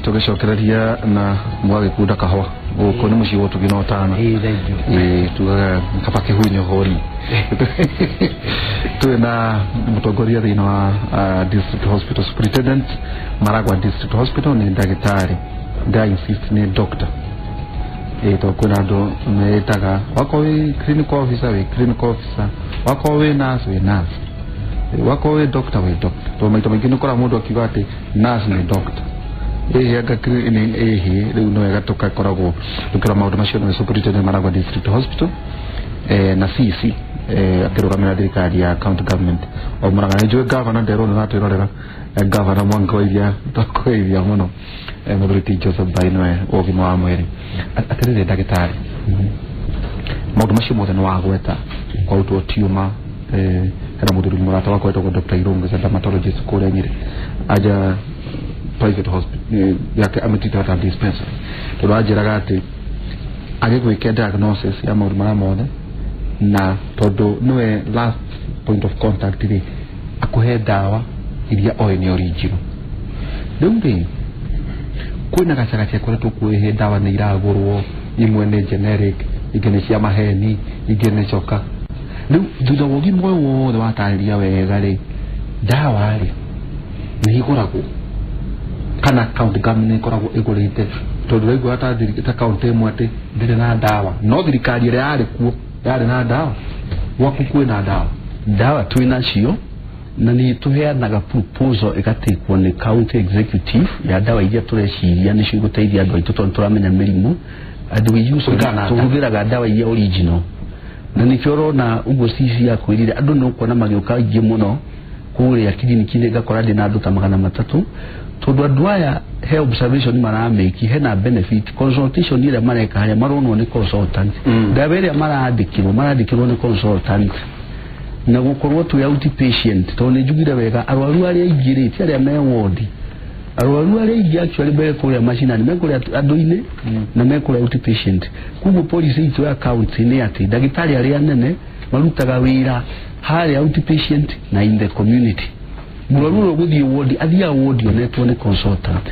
Tũgĩcokereria na mwagĩkunda kahũa gũkũ nĩ mũciĩ wa ũtugi na ũtana. Ĩĩ, thank you. Ĩĩ, tugaga kaba kĩhunyo hũri. Twĩ na mũtongoria thĩinĩ wa district hospital superintendent, Maragua District Hospital, nĩ ndagĩtarĩ, nda insist nĩ doctor. Ĩĩ, tondũ kwĩna andũ meĩtaga, wakorwo wĩ clinical officer, wĩ clinical officer, wakorwo wĩ nurse, wĩ nurse. Ĩĩ, wakorwo wĩ doctor, wĩ doctor, tondũ maita maingĩ nĩ ũkoraga mũndũ akiuga atĩ nurse nĩ doctor. Ĩhĩ, anga ĩhĩ, rĩu nĩ wega tũgakoragwo tũkĩrora maũndũ macio. Nĩwe superintendent Maragua District Hospital, na CC, akĩrũgamĩrĩra thirikari ya county government o Murang'a. Nĩ njũĩ governor nderwo nĩ ũratwĩrorera, governor Mwangi wa Iria, twakwĩria mũno, mũthuri ti Joseph Bai nĩwe wa ũgima wa mwĩrĩ. Atĩrĩrĩ ndagĩtarĩ, maũndũ macio mothe nĩ wagweta kwarutwo tiuma, hena mũthuri mũrata wakwa wetagwo Dr. Irungu, is a dermatologist kũrĩa Nyĩrĩ, aja private hospital, yake amĩtita ta dispensary, tondũ anjĩraga atĩ agĩgwĩkia diagnosis ya maũndũ marĩa mothe, na tondũ nĩwe last point of contact rĩ, akũhe ndawa iria oĩ nĩ original. Rĩu rĩ, kwĩna gacagacia kũrĩa tũkwĩhĩ ndawa nĩ iragũrwo, imwe nĩ generic, ingĩ nĩ cia maheni, ingĩ nĩ coka. Rĩu thutha wa ũgima ũyũ wothe watarĩria wega rĩ, ndawa rĩ nĩ igũragwo kana county government nĩ ĩkoragwo ĩgũrĩte? Tondũ raigua ta county ĩmwe atĩ ndĩrĩ na ndawa, no thirikari ĩrĩa yarĩ kuo yarĩ na ndawa. Gwaku kwĩna ndawa? Ndawa twĩ nacio, na nĩ tũheanaga proposal ĩgatekwo nĩ county executive ya ndawa iria tũreciria nĩcio igũteithia andũ aitũ, tondũ tũramenya mĩrimũ and we use Kũringana na tũhũthĩraga ndawa iria original. Na nĩkĩo ũrona ũguo CC akwĩrire andũ nĩ ũkuona magĩũka aingĩ mũno kũrĩa kiriniki-inĩ, ngakora ndĩ na andũ ta 300, tondũ andũ aya he observation maramĩki, hena benefit consultation ĩrĩa mareka harĩa maronwo nĩ consultant. Ndawa ĩrĩa marandĩkĩrwo nĩ consultant, na gũkorwo twĩ outpatient, tondũ nĩ njugire wega arwaru arĩa aingĩ rĩ ti arĩa me wodi. Arwaru arĩa aingĩ actually me kũrĩa macinani, me kũrĩa andũ-inĩ na me kũrĩa outpatient. Koguo policy itũ ya county nĩ atĩ ndagĩtarĩ arĩa anene marutaga wĩra harĩa outpatient na in the community. Mũrwaru ũrĩa ũgũthiĩ wodi athiaga wodi onetwo nĩ consultant.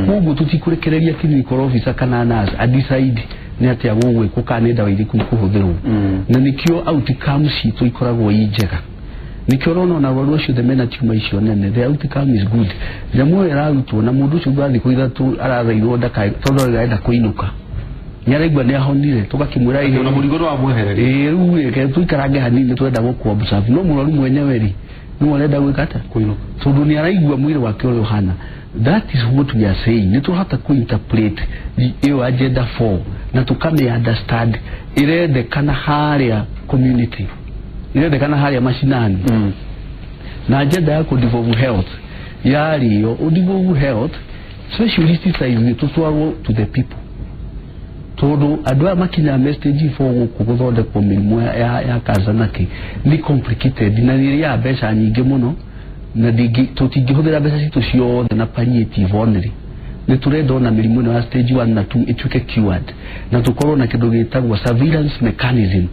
Koguo tũtikũrekereria clinical officer kana nurse adecide nĩ atĩa gũgwĩkwo kana nĩ ndawa irĩkũ ikũhũthĩrwo. Na nĩkĩo outcome citũ ikoragwo i njega. Nĩkĩo ũrona ona arwaru acio othe mena tiuma icio nene, the outcome is good. Nyamũ ĩyo ĩrarutwo na mũndũ ũcio thutha wa thikũ 3 arathairwo ndakae, tondũ arenda kũinũka, nĩ araigua nĩ ahonire, tũgakĩmwĩra ĩhĩ. Ona mũrigo ndwamwehereria. Ĩĩ, rĩu rĩ, reke tũikarange hanini, twenda gũkũ observe, no mũrwaru mwenyewe rĩ, nĩwe arenda gwĩka atĩa? Kũinũka. Tondũ nĩ araigua mwĩrĩ wake ũrĩa ũhana. That is what we are saying. Nĩ tũrahota kũ-interpret ĩyo agenda 4 na tũkamĩ understand ĩrendekana harĩa community, ĩrendekana harĩa macinani. Na agenda ya kũ-devolve health yarĩ ĩyo, ũ-devolve health specialist ta ithuĩ tũtwarwo to the people, tondũ andũ aya makinyaga me stage 4 gũkũ gũthondekwo mĩrimũ ya cancer nakĩ nĩ complicated na nĩ ĩrĩaga mbeca nyingĩ mũno, na tũtingĩhũthĩra mbeca citũ ciothe na palliative only. Nĩ tũrenda ona mĩrimũ ĩno ya stage 1 na 2 ĩtuĩke cured, na tũkorwo na kĩndũ gĩtagwo surveillance mechanism.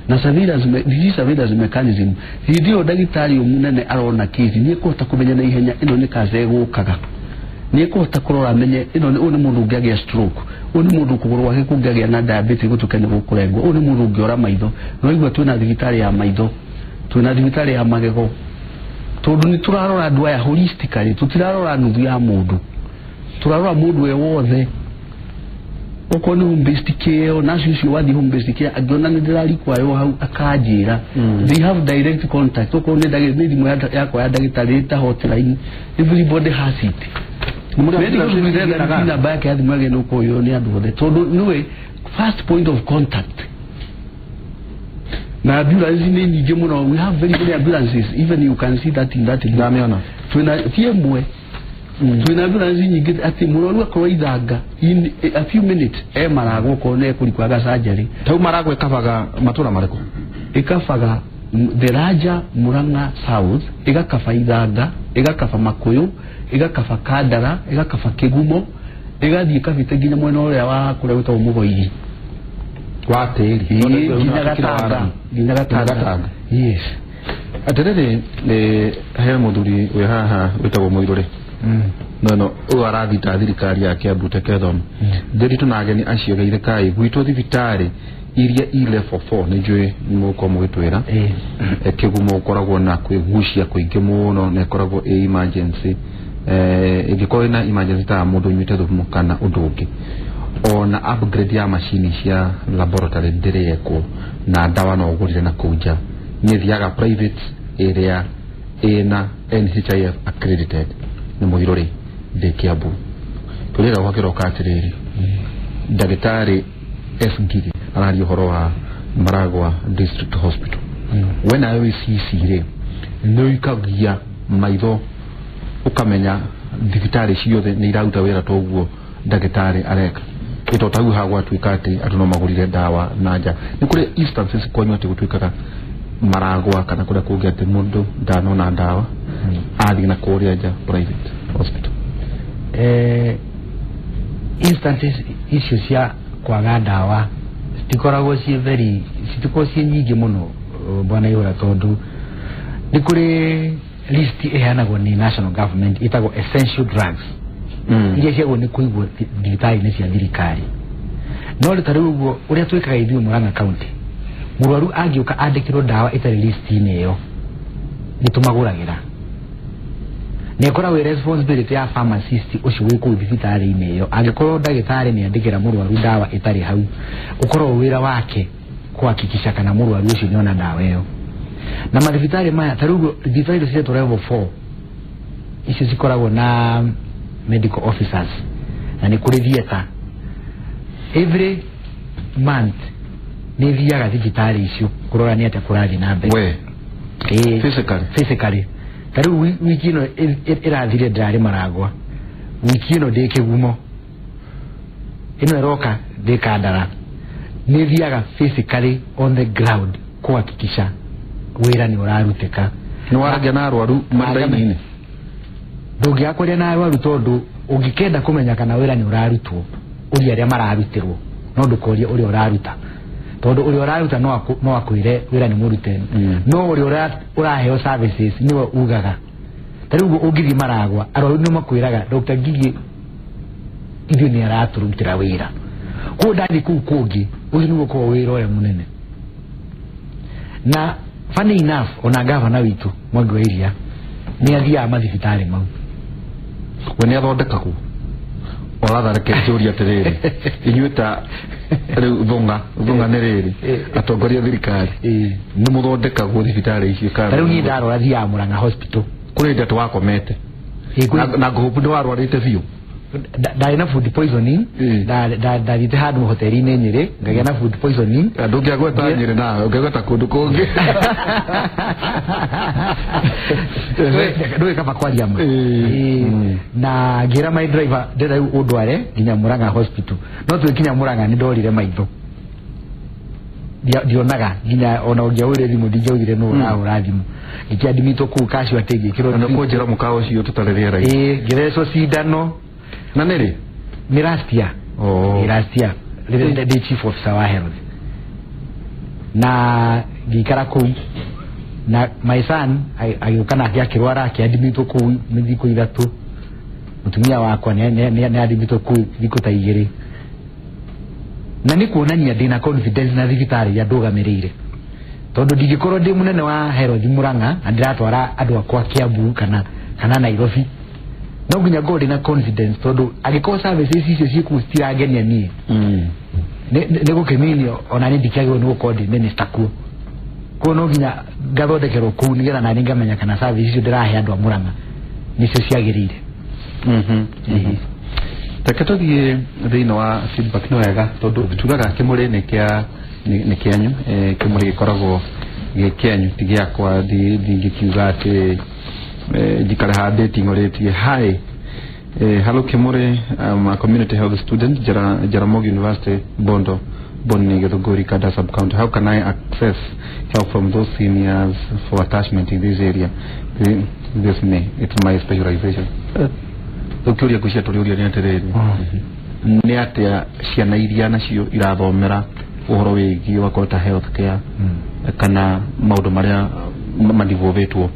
Na disease surveillance mechanism, hĩndĩ ĩyo ndagĩtarĩ ũyũ mũnene arona case, nĩ ekũhota kũmenya na ihenya ĩno nĩ cancer ĩgũkaga, nĩ ekũhota kũrora amenye ĩno ũyũ nĩ mũndũ ũngĩagĩa stroke, ũyũ nĩ mũndũ kũgũrũ gwake kũngĩagĩa na diabetes gũtuĩke nĩ gũkũrengwo, ũyũ nĩ mũndũ ũngĩora maitho. No igua twĩna thibitarĩ ya maitho, twĩna thibitarĩ ya magego, tondũ nĩ tũrarora andũ aya holistically. Tũtirarora nuthu ya mũndũ, tũrarora mũndũ we wothe. Okorwo nĩ home based care, nacio ũcio wathiĩ home based care angĩona nĩ ndĩrarikwayo hau akanjĩra. They have direct contact. Okorwo nĩ thimũ yakwa ya ndagĩtarĩ ta hotline, everybody has it. Medical superintendent namba yake ya thimũ yagĩrĩirwo gũkorwo nĩ andũ othe, tondũ nĩwe first point of contact. Na ambulance nĩ nyingĩ mũno. We have very many ambulances. Even you can see that in that book. Ndamĩona. Twĩna ti ĩmwe, twĩna ambulance nyingĩ atĩ mũrwaru akorwo Ithanga, in a few minutes e Maragwa, okorwo nĩ ekũrikwaga surgery. Tau Maragwa ĩkabaga matũra marĩkũ? Ĩkabaga the larger Murang'a South, ĩgakaba Ithanga, ĩgakaba Makuyu, ĩgakaba Kandara, ĩgakaba Kĩgumo, ĩgathiĩ ĩkabĩte nginya mwena ũrĩa wa kũrĩa gwĩtagwo Mũgoiri. Wa tĩri. Ĩĩ, nginya Gatanga, nginya Gatanga. sí No ũyũ arathita thirikari ya Kiambu Tekethon. Ndĩritũ na ageni acio geithĩkai gwitũ thibitarĩ iria i level 4 nĩ njũĩ mũgũkorwo mũgĩtwĩra. Kĩgumo ũkoragwo na kwĩgucia kũingĩ mũno na ĩkoragwo ĩ emergency. Ĩngĩkorwo ĩna emergency ta mũndũ ũnyuĩte thumu kana ũndũ ũngĩ. Ona upgrade ya macini cia laboratory ndĩrĩ yekwo na ndawa no ũgũrire na kũu nja. Niĩ thiaga private ĩrĩa ĩna NHIF accredited nĩ mũirũrĩ ndĩ Kiambu. Kĩũria gĩakwa kĩroka atĩrĩrĩ, ndagĩtarĩ S Ngigĩ araria ũhoro wa Maragua District Hospital. We nawe wĩ CC rĩ, nĩ ũikagia maitho ũkamenya thibitarĩ ciothe nĩ iraruta wĩra toguo ndagĩtarĩ areka. Ĩto tau haha gwatuĩka atĩ andũ no magũrire ndawa na nja. Nĩ kũrĩ instances kwanyu atĩ gũtuĩkaga Maragwa kana kũrĩa kũngĩ atĩ mũndũ ndanona ndawa athiĩ na kũrĩa nja private hospital. Instances icio cia kwaga ndawa citikoragwo ciĩ very, citikoragwo ciĩ nyingĩ mũno bwana Ihũra, tondũ nĩ kũrĩ list ĩheanagwo nĩ national government ĩtagwo essential drugs iria ciagwo nĩ kũigwo thibitarĩ-inĩ cia thirikari. No rĩ ta rĩu ũguo ũrĩa twĩkaga ithuĩ Murang'a County, mũrwaru angĩũka andĩkĩrwo ndawa ĩtarĩ list-inĩ ĩyo nĩ tũmagũragĩra, na ĩkoragwo ĩ responsibility ya pharmacist ũcio wĩ kũu thibitarĩ-inĩ ĩyo. Angĩkorwo ndagĩtarĩ nĩ andĩkĩra mũrwaru ndawa ĩtarĩ hau, ũkoragwo wĩra wake kuhakikisha kana mũrwaru ũcio nĩona ndawa ĩyo. Na mathibitarĩ maya ta rĩu thibitarĩ icio ciretwo level 4 icio cikoragwo na medical officers na nĩ kũrĩ theatre. Every month nĩ thiaga thibitarĩ icio kũrora nĩ atĩa kũrathiĩ na mbere. We physically? Physically. Ta rĩu wiki ĩno ĩrathire ndĩrarĩ Maragwa, wiki ĩno ndĩ Kĩgumo, ĩno ĩroka ndĩ Kandara. Nĩ thiaga physically on the ground kuhakikisha wĩra nĩ ũrarutĩka. Nĩ waragia na arwaru marĩ-inĩ? Ndũngĩaga kwaria na arwaru tondũ ũngĩkenda kũmenya kana wĩra nĩ ũrarutwo, ũria arĩa mararutĩrwo, no ndũkorie ũrĩa ũraruta, tondũ ũrĩa ũraruta no akwĩre wĩra nĩ mũrute, no ũrĩa ũraheo services nĩwe ugaga. Ta rĩu ũguo ũngĩthiĩ Maragwa, arwaru nĩ makwĩraga Dr. Ngigĩ ithuĩ nĩ aratũrutĩra wĩra. Koguo ndathiĩ kũu kũngĩ, ũcio nĩguo ũkoragwo wĩra ũrĩa mũnene. Na funny enough, ona gavana witũ Mwangi wa Iria nĩ athiaga mathibitarĩ mau. We nĩ athondekagwo oratha reke njũrie atĩrĩrĩ, inyuĩ ta rĩu thũng'a nĩ rĩrĩ atongoria thirikari nĩ mũthondekagwo thibitarĩ icio? Ta rĩu niĩ ndarora thiaga Murang'a Hospital. Kũrĩ hĩndĩ atĩ wakomete na ngũhũbu nĩ warwarĩte biũ? Ndarĩ na food poisoning. Ndathiĩte handũ hoteli-inĩ Nyĩrĩ ngagĩa na food poisoning. Ndũngĩagweta Nyĩrĩ nawe ũngĩagweta kũndũ kũngĩ. Ndũĩ kaba kwaria ma. Na ngĩra my driver ndĩrenda rĩu ũndware nginya Murang'a Hospital, no twĩkinya Murang'a nĩ ndorire maitho, ndionaga nginya ona ũngĩahũrire thimũ ndingĩaugire nũ ũrahũra thimũ. Ngĩkĩadmitwo kũu casualty ngĩkĩrwo Na nĩkũnjĩra mũkawa ũcio tũtarĩ rĩera-inĩ. Ngĩthecwo cindano. Na nĩ rĩ? Nĩ last year. Nĩ last year rĩrĩa ndĩ chief officer wa health, na ngĩikara kũu na my son agĩũka nake akĩrwara akĩadmitwo kũu thikũ 3. Mũtumia wakwa nĩ admitwo kũu thikũ ta 2. Na nĩ kuonania ndĩna confidence na thibitarĩ iria ndũgamĩrĩire, tondũ ndingĩkorwo ndĩ mũnene wa health Murang'a na ndĩratwara andũ akwa Kiambu kana Nairobi, no nginya ngorwo ndĩna confidence, tondũ angĩkorwo services icio ciĩ kũu citirangenia niĩ, nĩ gũkĩminio ona niĩ ndikĩagĩrĩirwo nĩ gũkorwo ndĩ minister kuo. Koguo no nginya ngathondekerwo kũu nĩgetha nani ngamenya kana service icio ndĩrahe andũ a Murang'a nĩcio ciagĩrĩire. Reke tũthiĩ thĩinĩ wa feedback. Nĩ wega tondũ tugaga kĩmũrĩ nĩ kĩanyu, kĩmũrĩ gĩkoragwo gĩ kĩanyu ti gĩakwa. Ndingĩkiuga atĩ njikare haha ndĩting'ũrĩtie. Hi, hello Kimuri, I'm a community health student, Jaramogi University, Bondo, Boni, Githunguri, Kanda sub-county. How can I access help from those seniors for attachment in this area? This May, it's my specialization. Ũkĩũria ngwĩciria tũrĩũria nĩ atĩrĩrĩ, nĩ atĩa ciana iria nacio irathomera ũhoro wĩgiĩ wakorwo ta health care kana maũndũ marĩa manivũthĩtwo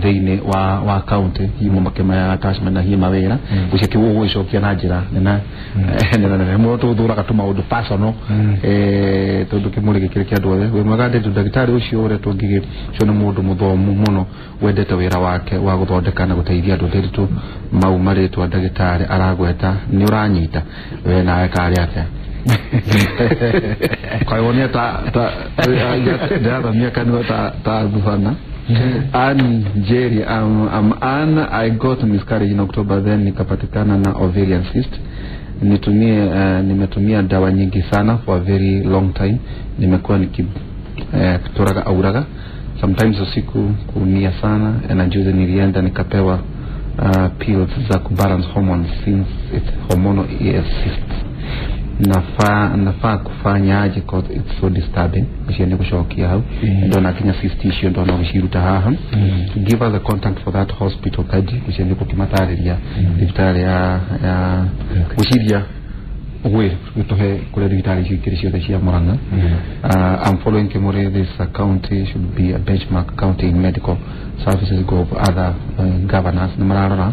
Thĩinĩ wa county hihi makĩmaya attachment na hihi mawĩra gũcia kĩu ũgũgĩcokia na njĩra nene nene nene mũno. Tũthũraga tũmaũndũ personal tondũ kĩmũrĩ gĩkĩrĩ kĩa andũ othe. Wĩ mwega ndĩndũ ndagĩtarĩ ũcio ũrĩa tũngĩgĩ ũcio nĩ mũndũ mũthomu mũno wendete wĩra wake wa gũthondeka na gũteithia andũ. Ndĩritũ mau marĩtwa ndagĩtarĩ aragweta nĩ ũranyita we nawe karĩ atĩa? Kaĩ wonia ta ndĩrathamia kanua ta thubana. Ann Jerry, Ann, I got miscarriage in October, then nikapatikana na ovarian cyst. Nitumie nimetumia dawa nyingi sana for a very long time. Nimekuwa nikituraga auraga sometimes usiku, kuumia sana, na juzi nilienda nikapewa pills za kubalance hormones since it's hormonal cyst. Nafaa kufanyaje cause it's so disturbing? Icio nĩ gũcokia hau ndona kinya cyst icio ndona ũgĩciruta haha. Give us the contact for that hospital kaji. Icio nĩ gũkĩmatarĩria thibitarĩ ya gwĩciria gwĩ gũtũhe kũrĩa thibitarĩ icio ikĩrĩ ciothe cia Murang'a. I'm following Kimuri. This county should be a benchmark county in medical services go of other governors nĩ mararora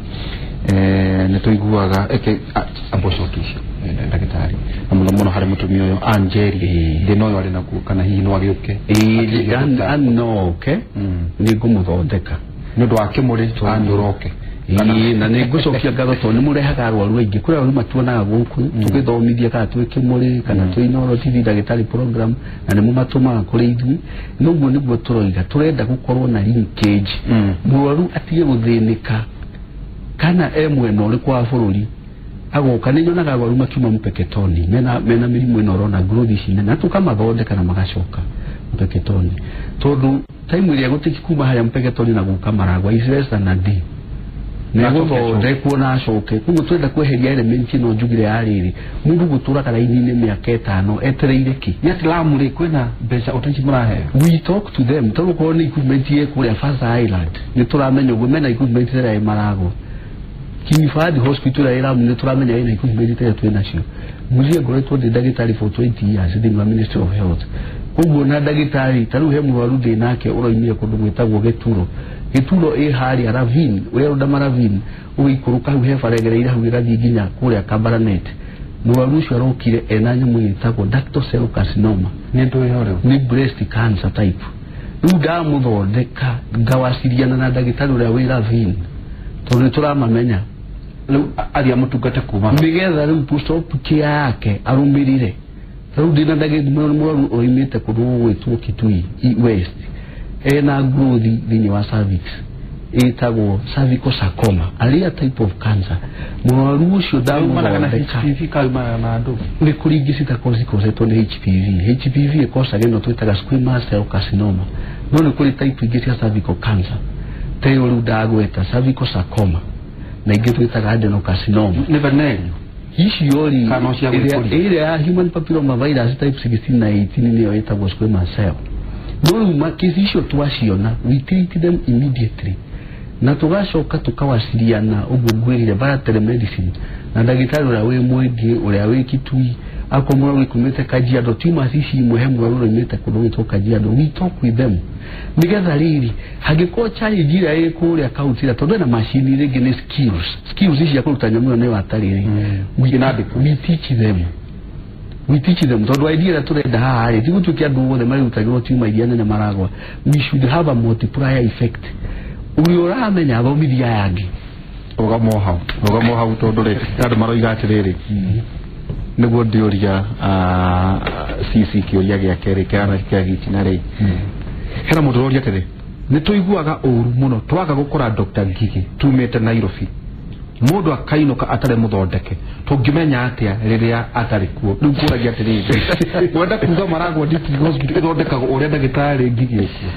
nĩ tũiguaga eke ambocoki icio ndagĩtarĩ na mũno mũno harĩ mũtumia ũyũ Anjeri thĩna ũyũ arĩ naguo kana hihi no agĩũke? Ĩĩ, no oke, nĩ ngũmũthondeka. Nĩ ũndũ wa Kĩmũrĩ Ann ũroke. Ĩĩ, na nĩ ngũcokia ngatho tondũ nĩ mũrehaga arwaru aingĩ. Kũrĩ arwaru matuonaga gũkũ tũgĩthomithia kana twĩ Kĩmũrĩ kana twĩ Inooro TV ndagĩtarĩ program, na nĩ mũmatũmaga kũrĩ ithuĩ. Noguo nĩguo tũroiga tũrenda gũkorwo na linkage, mũrwaru atige gũthĩnĩka kana e mwena ũrĩkũ wa bũrũri agoka. Nĩ nyonaga arwaru makiuma Mpeketoni mena mĩrimũ ĩno ũrona growth ici nene, na tũkamathondeka na magacoka Mpeketoni, tondũ time ĩrĩa gũtiki kuma harĩa Mpeketoni na gũka Maragwa is less than a day nĩgũthondekwo na acoke. Koguo twenda kweheria element ĩno njugire ya rĩrĩ mũndũ gũtũraga raini-inĩ mĩaka 5 etereire kĩ. Nĩ atĩ Lamu rĩ kwĩna mbeca ũtaici mũraheo? We talk to them tondũ korwo nĩ equipment ĩ kũrĩa Fasa Island nĩ tũramenya ũguo mena equipment ĩrĩa ĩ Maragwa. King Fahd Hospital ĩrĩa ĩ Lamu nĩ tũramenya ĩna equipment ĩrĩa twĩ nacio. Ngwĩciria ngoretwo ndĩ ndagĩtarĩ for 20 years thĩinĩ wa Ministry of Health, koguo na ndagĩtarĩ ta rĩu he mũrwaru ndĩ nake ũroimire kũndũ gwĩtagwo Gĩturo. Gĩturo ĩ harĩa Ravine, ũrĩa Rũndama Ravine ũgĩikũrũka hau he bara ĩgereire hau ĩgathiĩ nginya kũrĩa Kabarnet. Mũrwaru ũcio arokire ena nyamũ ĩtagwo ductal cell carcinoma. Nĩ ndũĩ ho rĩu? Nĩ breast cancer type. Rĩu ndamũthondeka ngawaciriana na ndagĩtarĩ ũrĩa wĩ Ravine tondũ nĩ tũramamenya. Rĩu aria mũtungate kuma nĩgetha rĩu post op care yake arũmĩrĩre. Rĩu ndĩna ndagĩtarĩ mũrwaru oimĩte kũndũ gũgwĩtwo Kitui West ena growth thĩinĩ wa cervix ĩtagwo cervical sarcoma, a rare type of cancer. Mũrwaru ũcio ndamũthondeka HPV kaumanaga na andũ? Nĩ kũrĩ ingĩ citakorwo cikosetwo nĩ HPV. HPV ĩkocaga ĩno twĩtaga squamous cell carcinoma, no nĩ kũrĩ type ingĩ cia cervical cancer ta ĩyo rĩu ndagweta cervical sarcoma na ingĩ twĩtaga adenocarcinoma. Nĩ venereal icio rĩ Kana cia gwĩkũria? Ĩrĩa ya human papilloma virus type 16 na 18 nĩyo ĩtagwo squamous cell. No rĩu kesi icio twaciona we treat them immediately na tũgacoka tũkawaciriana ũguo ngwĩrire via telemedicine na ndagĩtarĩ ũrĩa wĩ Mwĩngĩ, ũrĩa wĩ Kitui, akorwo mũrwaru kumĩte Kajiado, tumors ici imwe he mũrwaru ũroimĩte kũndũ gwĩtwo Kajiado, we talk with them nĩgetha rĩrĩ hangĩkorwo challenge ĩrĩa ĩ kũrĩa kaunti ĩrĩa tondũ ena macini rĩngĩ nĩ skills ici cia kũruta nyamũ ĩyo nĩyo atarĩ rĩ, we teach them, we teach them tondũ idea ĩrĩa tũrenda haha rĩ ti gũtuĩke andũ othe marĩrutagĩrwo tumor iria nene Maragwa. We should have a multiplier effect, ũrĩa ũramenya athomithia aya angĩ. Rũgamo hau, rũgamo hau tondũ rĩ andũ maroiga atĩrĩrĩ nĩguo ndĩũria CC kĩũria gĩake rĩ kĩhana kĩa gĩtina rĩ hena mũndũ ũroria atĩrĩ nĩ tũiguaga ũru mũno twaga gũkora Dr. Ngigi tumĩte Nairobi mũndũ akainũka atarĩ mũthondeke tũngĩmenya atĩa rĩrĩa atarĩ kuo. Rĩu kũragia atĩrĩrĩ wenda kuga Maragwa District Hospital ĩthondekagwo ũrĩa ndagĩtarĩ Ngigi ekuo?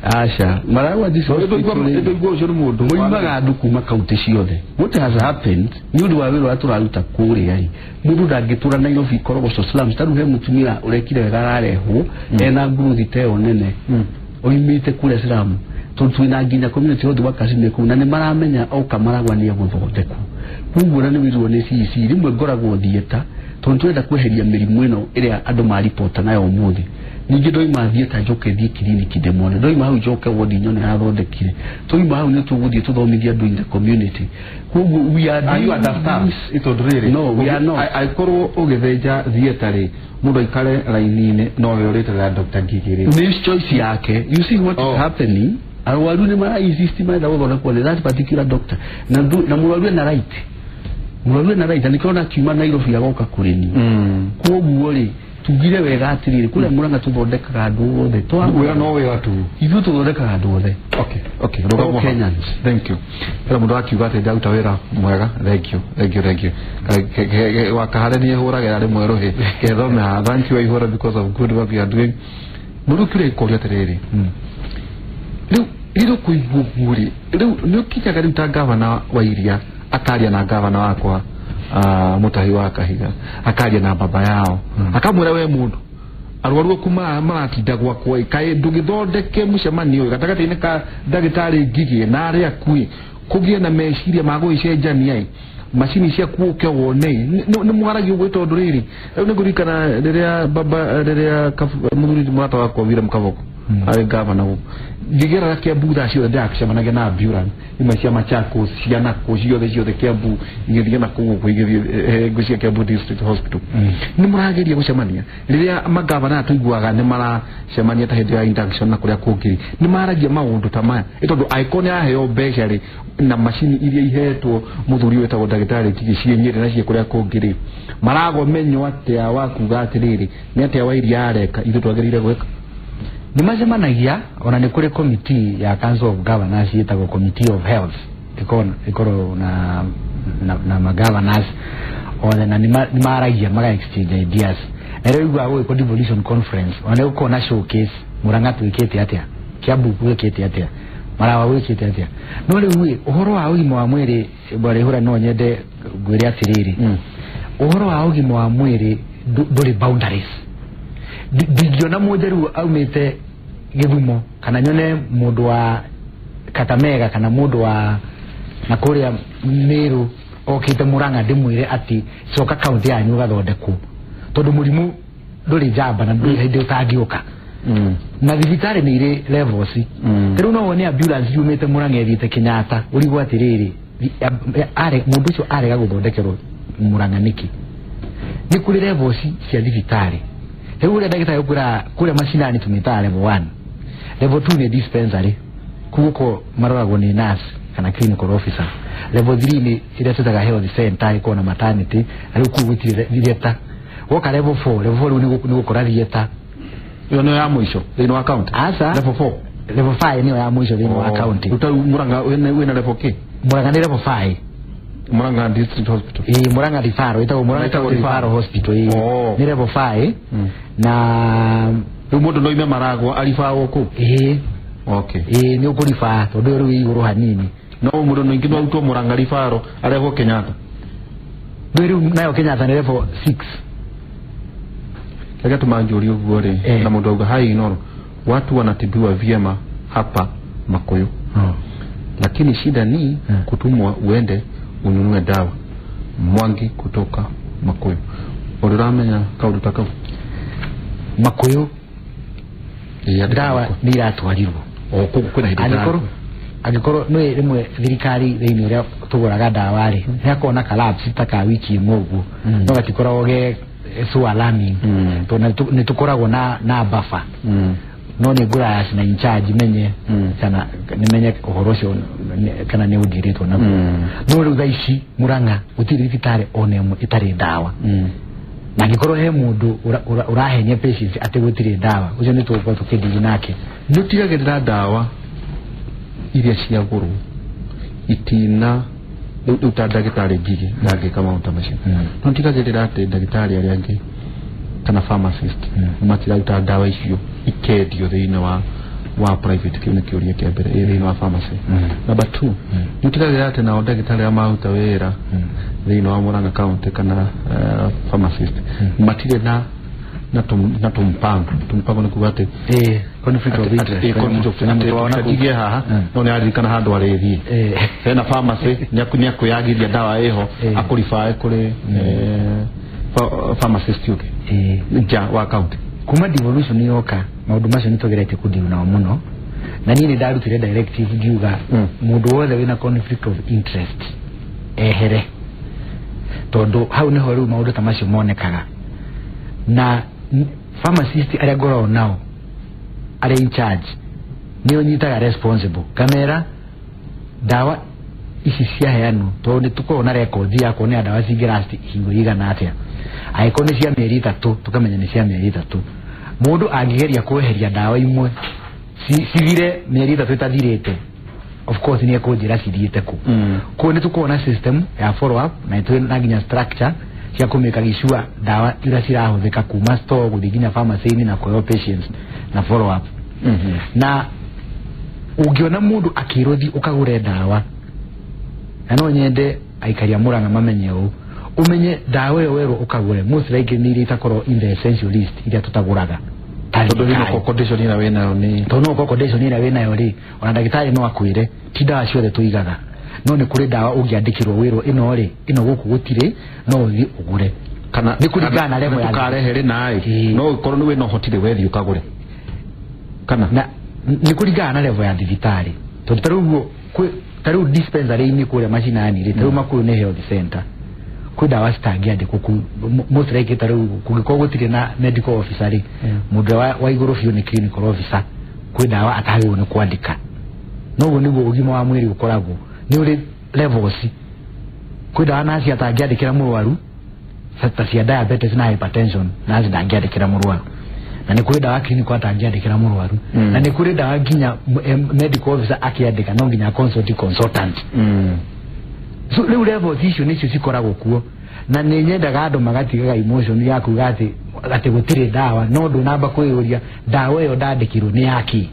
Aca, Maragwa District Hospital ndũigua ũcio nĩ mũndũ moimaga andũ kuma kaunti ciothe. What has happened nĩ ũndũ wa wĩra ũrĩa tũraruta kũrĩa rĩ mũndũ ndangĩtũra Nairobi Korogoco slums. Ta rĩu he mũtumia ũrekire wega ararehwo ena growth ta ĩyo nene oimĩte kũrĩa slum, tondũ twĩna nginya community health workers nĩ kũu na nĩ maramenya oka Maragwa nĩ egũthondekwo. Koguo na nĩ wĩrwo nĩ CC rĩmwe ngoragwo theatre tondũ tũrenda kweheria mĩrimũ ĩno ĩrĩa andũ maripota nayo ũmũthĩ. Ningĩ ndoima theatre njoke thiĩ kiriniki ndĩmone, ndoima hau njoke wodi nyone athondekire, twaima hau nĩ tũgũthiĩ tũthomithie andũ in the community. Koguo we are Are you understaffed? Ĩtondũ rĩrĩ, No, we are not. Angĩkorwo ũgĩthĩnja theatre rĩ, mũndũ aikare raini-inĩ no we ũrĩte Dr. Ngigĩ rĩ. Nĩ choice yake. You see what Oh. is happening, arwaru nĩ mara insist marenda gũthondekwo nĩ that particular doctor, na na mũrwaru ena right, mũrwaru ena right, na nĩkĩo ona akiuma Nairobi agoka kũrĩ niĩ. Koguo rĩ, tugire wega atĩrĩrĩ, kũrĩa Murang'a tũthondekaga andũ othe. Wĩra no wĩra tu. Ithuĩ tũthondekaga andũ othe. Okay. All Rũgamo. Kenyans. Thank you. Hena mũndũ akiuga atĩ ndaruta wĩra mwega. Thank you. Thank you, thank you. Wakahare nĩ hũragĩra rĩmwe rũhĩ. Kethome haha. Thank you Waihũra because of good work you are doing. Mũndũ kĩrĩa ĩkũria atĩrĩrĩ. Rĩu rĩrĩ kũigua ũguo rĩ, rĩu nĩ ũkinyaga rĩu ta gavana wa Iria akaria na gavana wakwa Mutahi wa Kahiga, akaria na baba yao, akamwĩra we mũndũ arwaru aku maratinda gwakwa kaĩ ndũgĩthondeke mũcemanio ũyũ gatagatĩ-inĩ ka ndagĩtarĩ Ngigĩ na arĩa akuĩ, kũgĩe na meciria ma gũgĩcenjania ĩ, macini ciaku ũke wone nĩ mwaragia ũguo, tondũ rĩrĩ rĩu nĩ ngũririkana rĩrĩa baba rĩrĩa mũthuri mũrata wakwa William Kaboko arĩ gavana gũkũ, ngĩgerera Kiambu thaa ciothe ndĩracemanagia na ambulance imwe cia Machakos, cia nakũ ciothe ciothe Kiambu igĩthiĩ na kũu gũkũ igĩthiĩ ngũcia Kiambu District Hospital. Nĩ mũrageria gũcemania rĩrĩa magavana tũiguaga nĩ maracemania ta hĩndĩ ya induction na kũrĩa kũngĩ, nĩ maragia maũndũ ta maya, ĩ tondũ angĩkorwo nĩ araheo mbeca rĩ, na macini iria ihetwo mũthuri ũyũ wĩtagwo ndagĩtarĩ Ngigĩ ciĩ Nyĩrĩ na ciĩ kũrĩa kũngĩ rĩ, maragwo menyo atĩa wa kuga atĩrĩrĩ nĩ atĩa wa iria areka ithuĩ twagĩrĩire gwĩka? Nĩ macemanagia, ona nĩ kũrĩ committee ya Council of Governors ĩtagwo Committee of Health, ĩkorwo na magovernors othe, na nĩ maragia, maga exchange ideas, na rĩu iguaga gũgĩkwo devolution conference, ona nĩ gũkorwo na showcase, Murang'a twĩkĩte atĩa, Kiambu gwĩkĩte atĩa, Maragwa gwĩkĩte atĩa. No rĩu ĩ, ũhoro wa ũgima wa mwĩrĩ, Bwana Ihũra, no nyende ngwĩre atĩrĩrĩ, ũhoro wa ũgima wa mwĩrĩ ndũrĩ boundaries. Ndingĩona mũnjaruo aumĩte Gĩthumo kana nyone mũndũ wa Kakamega kana mũndũ wa na kũrĩa Meru okĩte Murang'a ndĩmwĩre atĩ coka kaunti yanyu ũgathondekwo, tondũ mũrimũ ndũrĩ njamba na ndũrĩ hĩndĩ ũtangĩũka, na thibitarĩ nĩ irĩ levels. Rĩu no wone ambulance yumĩte Murang'a ĩthiĩte Kenyatta, ũrigwo atĩrĩrĩ, mũndũ ũcio arega gũthondekerwo Murang'a nĩkĩ? Nĩ kũrĩ levels cia thibitarĩ. Rĩu ũrĩa ndagĩtarĩ ũkwĩra kũrĩa macinani tũmĩtaga level 1, level 2 nĩ dispensary, kuo maroragwo nĩ nurse kana clinical officer. Level 3 nĩ ĩrĩa twĩtaga health center, ĩkoragwo na maternity, na rĩu kũu gũtirĩ theatre. Woka level 4, level 4 rĩu nĩ gũkora theatre. Ĩyo nĩyo ya mũico thĩinĩ wa county? Aca. Level 4? Level 5 nĩyo ya mũico thĩinĩ wa county. Rĩu ta rĩu Murang'a wĩna level K? Murang'a nĩ level 5. Murang'a District Hospital? Ĩĩ, Murang'a Referral, ĩtagwo Murang'a Ĩtagwo County Referral Hospital, ĩĩ. Oh. Nĩ level 5 na Rĩu mũndũ no ime Maragwa aribawo kũu? Ĩĩ. Okay. Ĩĩ, nĩ ũkũribaa tondũ rĩu wĩ igũrũ hanini. No mũndũ no ingĩ no arutwo Murang'a referral arehwo Kenyatta? Rĩu rĩu nayo Kenyatta nĩ level 6. Reke tũmanjũrie ũguo rĩ, na mũndũ auga hai Inoro, watu wanatibiwa vyema hapa Makuyu, lakini shida ni kutumwa uende ununue dawa. Mwangi kutoka Makuyu. Ũrĩramenya kaũndũ ta kau? Makuyu Ĩĩ, andĩka ndawa makwa. nĩ iratwarirwo. O kũu kwĩna hĩndĩ Angĩkorwo nĩ rĩmwe thirikari thĩinĩ ũrĩa tũgũraga ndawa rĩ, nĩ hakoragwo na collapse ta ka wiki ĩmwe ũguo, no gatikoragwo ge so alarming, tondũ nĩ tũkoragwo na buffer. No nĩ ngũraya na in charge menye kana nĩmenye ũhoro ũcio kana nĩ ũndirĩtwo naguo. No rĩu thaa ici Murang'a gũtirĩ thibitarĩ ona ĩmwe ĩtarĩ ndawa, na angĩkorwo he mũndũ ũrahenia patients atĩ gũtirĩ ndawa, ũcio nĩ tũgũkorwo tũkĩndiri nake. Nĩ ũtigagĩrĩra ndawa iria ciagũrwo itina rĩu ta ndagĩtarĩ Ngigĩ ndangĩka maũndũ ta macio, no tigagĩrĩra atĩ ndagĩtarĩ arĩa angĩ kana pharmacist matiraruta ndawa icio ikendio thĩinĩ wa private? Kĩu nĩ kĩũria kĩa mbere, ĩ thĩinĩ wa pharmacy. Number 2, nĩ ũtigagĩrĩra atĩ nao ndagĩtarĩ arĩa maruta wĩra thĩinĩ wa Murang'a County kana pharmacist matirĩ na tumpango, nĩ kuga atĩ Conflict of interest. Conflict of interest. Ngigĩ haha no nĩ aririkana handũ arĩthiĩ hena pharmacy nĩ akwĩyagithia ndawa ĩho, akũribae kũrĩ pharmacist ũngĩ nja wa county. Kuma devolution yoka maundu macio nĩ tũgeretie kũdeal nao mũno, na niĩ nĩ ndarutire directive ngiuga mũndũ wothe wĩna conflict of interest ehere, tondũ hau nĩho rĩu maũndũ ta macio monekaga. Na pharmacist arĩa ngoragwo nao arĩa in charge nĩo nyitaga responsible kamera ndawa ici ciaheanwo, tondũ nĩ tũkoragwo na record ya kuonea ndawa cingĩrasti hingo igana atĩa. Angĩkorwo nĩ cia mĩeri 3 tũkamenya nĩ cia mĩeri 3. Mũndũ angĩgeria kweheria ndawa imwe cithire mĩeri 3 ĩtathirĩte, of course nĩ ekũnjĩra cithiĩte kũ. Koguo nĩ tũkoragwo na system ya follow up na nĩ na nginya structure cia kũmĩka gĩcua ndawa iria cirahũthĩka kuma store gũthiĩ nginya pharmacy-inĩ na kũheo patients na follow up. Na ũngĩona mũndũ akĩrwo thiĩ ũkagũre ndawa, na no nyende aikari a Murang'a mamenye ũũ, ũmenye ndawa ĩyo werwo ũkagũre most likely nĩ iria itakorwo in the essential list iria tũtagũraga. Tondũ hino condition ĩrĩa wĩnayo nĩ tondũ no condition ĩrĩa wĩnayo rĩ, ona ndagĩtarĩ no akwĩre ti ndawa ciothe tũigaga, no nĩ kũrĩ ndawa ũngĩandĩkĩrwo wĩrwo ĩno rĩ, ĩno gũkũ gũtirĩ, no ũthiĩ ũgũre. Kana nĩ kũringana na level ya tũkarehe rĩ naĩ no ũkorwo nĩ wĩna ũhoti rĩ wethiĩ ũkagũre, kana na nĩ kũringana na level ya thibitarĩ. Tondũ ta rĩu ta rĩu dispensary-inĩ kũrĩa macinani rĩ, ta rĩu Makuyu nĩ health center, kwĩ ndawa citangĩandĩkwo kũu most likely. Ta rĩu kũngĩkorwo gũtirĩ na medical officer rĩ, mũndũ wa igũrũ biũ nĩ clinical officer, kwĩ ndawa atagĩrĩirwo nĩ kwandĩka. Noguo nĩguo ũgima wa mwĩrĩ ũkoragwo nĩ ũrĩ levels. Kwĩ ndawa naci atangĩandĩkĩra mũrwaru ta cia diabetes na hypertension, naci ndangĩandĩkĩra mũrwaru, na nĩ kũrĩ ndawa clinical atangĩandĩkĩra mũrwaru, na nĩ kũrĩ ndawa nginya medical officer akĩandĩka no nginya consult consultant. So rĩu levels icio nĩcio cikoragwo kuo, na nĩ nyendaga andũ magatigaga emotion ya kuga atĩ gũtirĩ ndawa, no ndũnamba kwĩyũria ndawa ĩyo ndandĩkirwo nĩ yakĩ.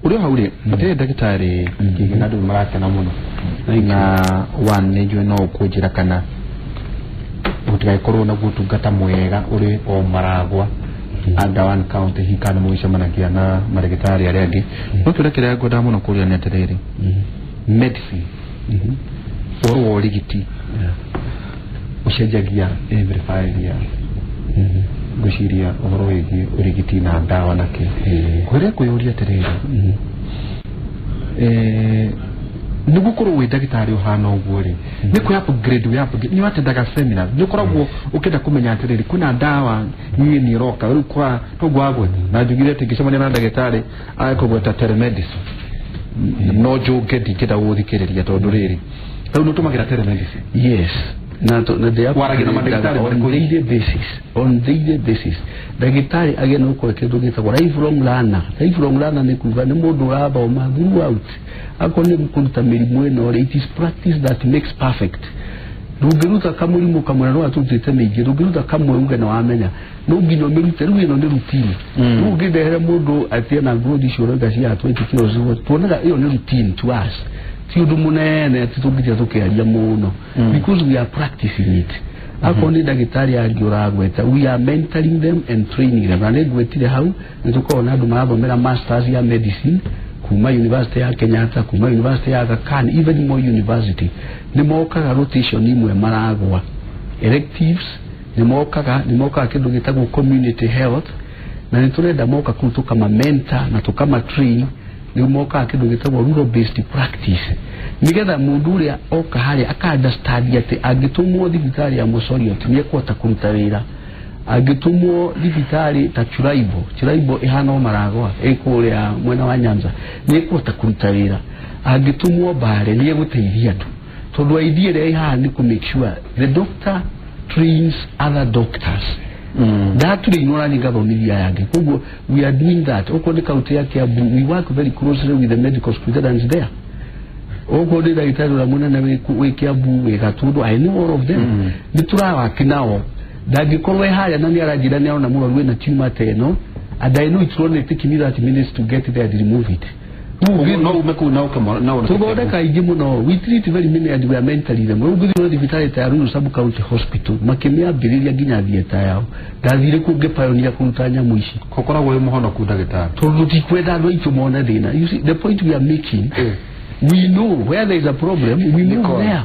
Ũrĩa hau rĩ atĩrĩ ndagĩtarĩ Kĩgĩ, na andũ marakena mũno na one nĩ njũĩ no ũkũnjĩra kana gũtigagĩkorwo na ũtungata mwega ũrĩ o Maragwa under one county hihi kana mũgĩcemanagia na marĩgĩtarĩ arĩa angĩ. No kĩũria kĩrĩa ngwendaga mũno kũria nĩ atĩrĩrĩ, medicine ũhoro wa ũrigiti ũcenjagia every 5 years. Ngwĩciria ũhoro wĩgiĩ ũrigiti na ndawa na kĩ kwĩrĩa kwĩyũria atĩrĩrĩ, nĩguo ũkorwo wĩ ndagĩtarĩ ũhana ũguo rĩ, nĩ kwĩ upgrade wĩ upgrade, nĩ watendaga seminar, nĩ ũkoragwo ũkĩenda kũmenya atĩrĩrĩ kwĩna ndawa ng'eni ĩroka rĩu kwa toguo wagweta, na njugire atĩ ngĩcemania na ndagĩtarĩ agĩkũgweta telemedicine, no njũke ndingĩenda gũgũthikĩrĩria tondũ rĩrĩ rĩu nĩ ũtũmagĩra telemedicine? Yes. Na waragia na mandagĩtarĩ on daily basis, on daily basis ndagĩtarĩ agĩe na gũkorwo kĩndũ gĩtagwo lifelong learner. Lifelong learner nĩ kuga nĩ mũndũ ũrathoma throughout, akorwo nĩ kũruta mĩrimũ ĩno rĩ, it is practice that makes perfect. Ndũngĩruta kamũrimũ kamwe na no atũrutĩte mĩingĩ, ndũngĩruta kamwe uge na wamenya, no nginya ũmĩrute. Rĩu ĩno nĩ routine. Rĩu ũngĩndehere mũndũ atĩ ena growth icio ũrauga cia 20 kilos, tuonaga ĩyo nĩ routine to us, ti ũndũ mũnene atĩ tũngĩtira tũkĩaria mũno, because we are practicing it. Akorwo nĩ ndagĩtarĩ angĩ ũragweta, we are mentoring them and training them. Na nĩ ngwetire hau nĩ tũkoragwo na andũ marathomera masters ya medicine kuma university ya Kenyatta, kuma university ya Aga Khan, even more university. Nĩ mokaga rotation imwe maragwa electives, nĩ mokaga kĩndũ gĩtagwo community health, na nĩ tũrenda moka kũu tũkama mentor na tũkama train. Nĩ mokaga kĩndũ gĩtagwo rural based practice, nĩgetha mũndũ ũrĩa oka harĩa aka understand atĩ angĩtũmwo thibitarĩ ya Mosoriot nĩ ekũhota kũruta wĩra, angĩtũmwo thibitarĩ ta Churaibo, Churaibo ĩhana o Maragwa ĩ kũrĩa mwena wa Nyanza, nĩ ekũhota kũruta wĩra, angĩtũmwo Mbale nĩ egũteithia andũ, tondũ idea ĩrĩa ĩ haha nĩ kũ make sure the doctor trains other doctors. Ndatrainwo na ngathomithia aya angĩ. Koguo we are doing that. Okorwo nĩ kaunti ya Kiambu, we work very closely with the medical superintendents there. Okorwo nĩ ndagĩtarĩ ũrĩa mũnene wĩ Kiambu, wĩ Gatundu, I know all of them. Nĩ tũrawaki nao. Ndangĩkorwo e harĩa na nĩ aranjĩra nĩ arona mũrwaru wĩna tumor ta ĩno, and I know it will only take me 30 minutes to get there and remove it. No ume kũu na ũkĩmona na tũthondeka aingĩ mũno. We treat very many and we are mentally them. Rĩu ngĩthiĩ thibitarĩ ta ya Ruiru Sub County Hospital makĩmĩambĩrĩria nginya theatre yao, ndathire kũu ngĩpioneer kũruta nyamũ ici. Gũkoragwo wĩ mũhonoku ndagĩtarĩ, tondũ tikwenda andũ aitũ mone thĩna. You see the point we are making, we know where there is a problem, we move there.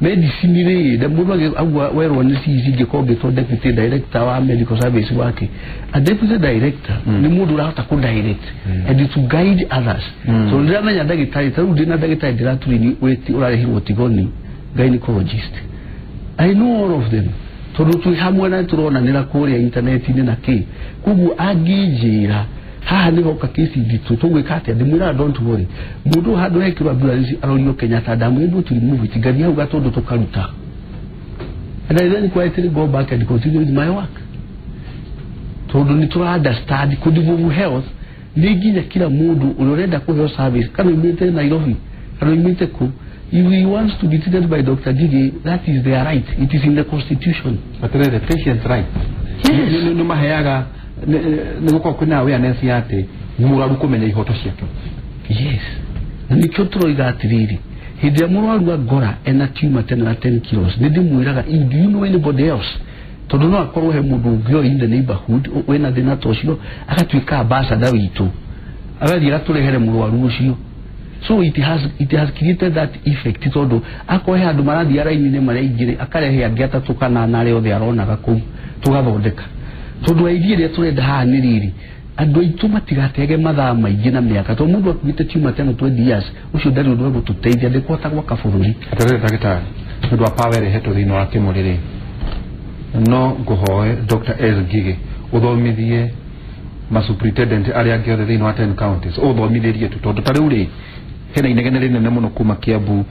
Medicine rĩ na mũndũ agua werwo nĩ CEC ngĩkorwo ngĩtwo deputy director wa medical service wake. A deputy director nĩ mũndũ ũrahota kũ direct and to guide others. So ndĩramenya ndagĩtarĩ ta rĩu ndĩna ndagĩtarĩ ndĩratũrini wĩti ũrarĩhirwo Tigoni, gynecologist. I know all of them tondũ twĩ hamwe na tũronanĩra kũrĩa intaneti-inĩ na kĩ. Koguo angĩnjĩra haha nĩ hoka kesi nditũ tũgwĩka atĩa, ndĩmwĩraga don't worry, mũndũ handũ hekĩrwo ambulance arorio Kenyatta, ndamwĩra to remove it, ngathiĩ hau gatũndũ tũkaruta, and I then quietly go back and continue with my work tondũ nĩ tũra understand kũ devolve health nĩ nginya kila mũndũ ũrĩa ũrenda kũheo service, kana umĩte Nairobi kana umĩte kũ, if he wants to be treated by Dr. Ngige, that is their right. It is in the constitution. Atĩrĩrĩ, patient rights Yes. nĩ maheaga nĩ gũkorwo kwĩna awareness ya atĩ mũrwaru kũmenya ihoto ciake. Yes, na nĩkĩo tũroiga atĩrĩrĩ, hĩndĩ ĩrĩa mũrwaru angora ena tumor 10 na 10 kilos, nĩ ndĩmwĩraga, do you know anybody else, tondũ no akorwo he mũndũ ũngĩ o in the neighborhood wĩna thĩna ta ũcio, agatuĩka ambassador witũ, agathiĩ agatũrehere mũrwaru ũcio. So it has created that effect tondũ akorwo he andũ marathiĩ raini-inĩ marĩa aingĩ, akarehe angĩ atatũ kana ana arĩa othe aronaga kũu, tũgathondeka. Tondũ idea ĩrĩa tũrenda haha nĩ rĩrĩ, andũ aitũ matigatege mathaa maingĩ na mĩaka, tondũ mũndũ akuĩte tumor 10 or 20 years, ũcio ndarĩ ũndũ egũtũteithia, ndĩkũhota gwaka bũrũri. Atĩrĩrĩ ndagĩtarĩ, nĩ ũndũ wa power ĩrĩa ĩhetwo thĩinĩ wa kĩmũrĩ rĩ, no ngũhoe Dr. S Ngige ũthomithie ma superintendent arĩa angĩ othe thĩinĩ wa 10 counties, ũthomithĩrie tu, tondũ ta rĩu rĩ hena inegene rĩnene mũno kuma Kiambu,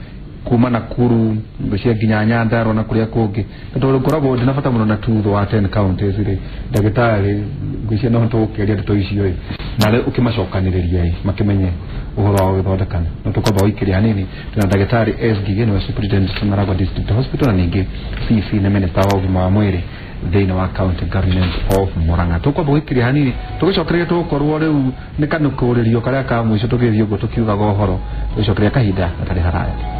kuma Nakuru, ngwĩciria nginya Nyandarua na kũrĩa kũngĩ, na tondũ ngoragwo ndĩna bata mũno na tutho wa 10 counties rĩ, ndagĩtarĩ ngwĩciria no tũgũkĩaria ndeto icio ĩ, nawe ũkĩmacokanĩrĩria ĩ makĩmenye ũhoro wa gũgĩthondekana. No tũkwamba gũikĩria hanini. Twĩna ndagĩtarĩ S Ngige, nĩwe superintendent Maragua District Hospital, na ningĩ CEC nĩ minister wa ũgima wa mwĩrĩ thĩinĩ wa county government of Murang'a. Tũkwamba gũikĩria hanini, tũgĩcokereria tũgũkorwo rĩu nĩ kanũkũrĩrio karĩa ka mũico tũgĩthiĩ ũguo tũkiugaga ũhoro, tũgĩcokereria kahinda gatarĩ haraya.